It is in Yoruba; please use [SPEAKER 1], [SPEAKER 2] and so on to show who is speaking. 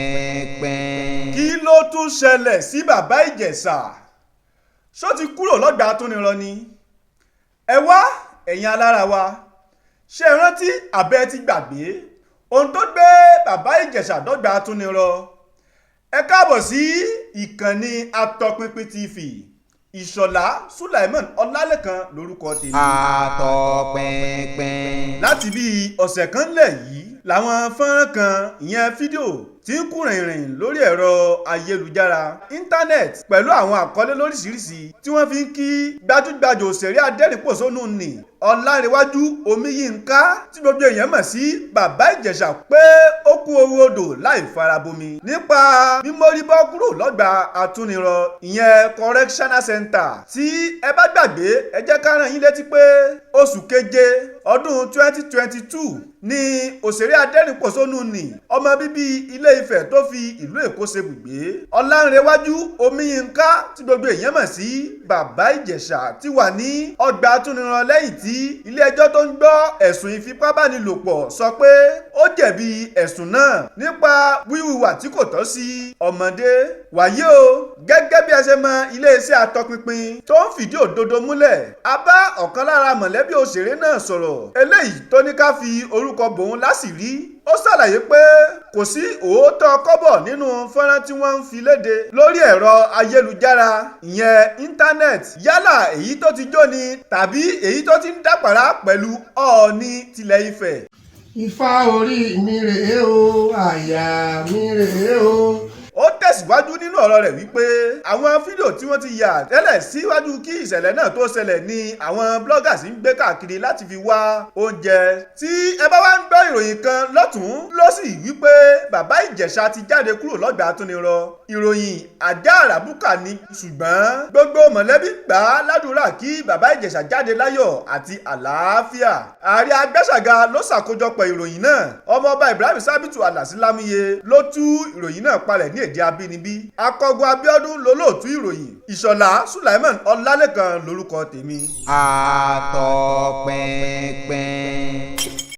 [SPEAKER 1] Àtọpinpin.
[SPEAKER 2] Kí ló tún ṣẹlẹ̀ sí Bàbá Ìjẹ̀ṣà? Ṣó ti kúrò lọ́gbà atúnirọ̀ ni? Ẹ wá, ẹ̀yin alára wa, ṣé ẹ rántí àbẹ́ ti gbàgbé ohun tó gbé Bàbá Ìjẹ̀ṣà dọ́gba atúnirọ̀? Ẹ káàbọ̀ sí ìkànnì Atọpinpin TV. Ìṣọ̀lá Sulaiman Ọlálẹ́kan lórúkọ tèmi.
[SPEAKER 1] Àtọpinpin.
[SPEAKER 2] Láti bí ọ̀sẹ̀ kan lẹ̀ yìí làwọn fọ́nrán kan, ìyẹn fídíò, tí ń kú rìnrìn lórí ẹ̀rọ ayélujára, íńtánẹ́ẹ̀tì, pẹ̀lú àwọn àkọlé lóríṣiríṣi tí wọ́n fi ń kí gbajúgbajà òṣèré adẹ́rìnpòṣónú nì Ọlárẹ̀wájú Omiyinka, tí gbogbo èèyàn mọ̀ sí Bàbá Ìjẹ̀ṣà, pé ó kú owó odò láì farabomi nípa mímóríbọ́ kúrò lọ́gbà atúnirọ̀, ìyẹn correctional center. Tí ẹ bá gbàgbé, ẹ jẹ́ ká rán yín létí pé oṣù keje ọdún 2022 ní òṣèré adẹ́rìnpòṣónú nì, ọmọ bíbí Ilé Ifẹ̀ tó fi ìlú Èkó ṣe bùgbé, Ọlánrewájú Omiyinka, tí gbogbo èèyàn mọ̀ sí Bàbá Ìjẹ̀ṣà, ti wà ní ọgbà atúnirọ̀ lẹ́yìn tí ilé-ẹjọ́ tó ń gbọ́ ẹ̀sùn ìfipábánilòpọ̀ sọ pé ó jẹ̀bi ẹ̀sùn náà nípa wíwùwà tí kò tọ́ sí ọmọdé. Wàyí o, gẹ́gẹ́ bí ẹ ṣe mọ iléeṣẹ́ Atọpinpin tó ń fìdí òdodo múlẹ̀, a bá ọ̀kan lára mọ̀lẹ́bí òṣèré náà sọ̀rọ̀, eléyìí tó ní ká fi orúkọ bòun láṣìírí. Ó ṣàlàyé pé kò sí òótọ́ kọ́bọ̀ nínú fọ́nrán tí wọ́n ń fi léde lórí ẹ̀rọ ayélujára, ìyẹn íńtánẹ́ẹ̀tì, yálà èyí tó ti jó ni tàbí èyí tó ti ń dàpàrà pẹ̀lú Ọọ̀ni tilẹ̀ Ifẹ̀.
[SPEAKER 3] Ifá orí mi rèé o, àyà mi rèé o.
[SPEAKER 2] Ó tẹ̀síwájú nínú ọ̀rọ̀ rẹ̀ wípé àwọn fídíò tí wọ́n ti yà tẹ́lẹ̀ síwájú kí ìṣẹ̀lẹ̀ náà tó ṣẹlẹ̀ ni àwọn bloggers ń gbé káàkiri láti fi wá oúnjẹ. Tí ẹ bá wá ń gbọ́ ìròyìn kan lọ́tún lọ́sì wípé Bàbá Ìjẹ̀ṣà ti jáde kúrò lọ́gbà atúnirọ̀, ìròyìn àjá àràbùkà ni, ṣùgbọ́n gbogbo mọ̀lẹ́bí gbà á ládùúrà kí Bàbá Ìjẹ̀ṣà jáde láyọ̀ àti àlàáfíà. Ààrẹ Agbẹ́sàga ló ṣàkójọpọ̀ ìròyìn náà. Ọmọọba Ibrahim Sábìtù Alásílámúyẹ ló tú ìròyìn náà palẹ̀ ní èdè abínibí. Akọgun Abíọ́dún lolóòtú ìròyìn. Ìṣọ̀lá Sulaiman Ọlálẹ́kan lórúkọ tèmi.
[SPEAKER 1] Àtọpinpin.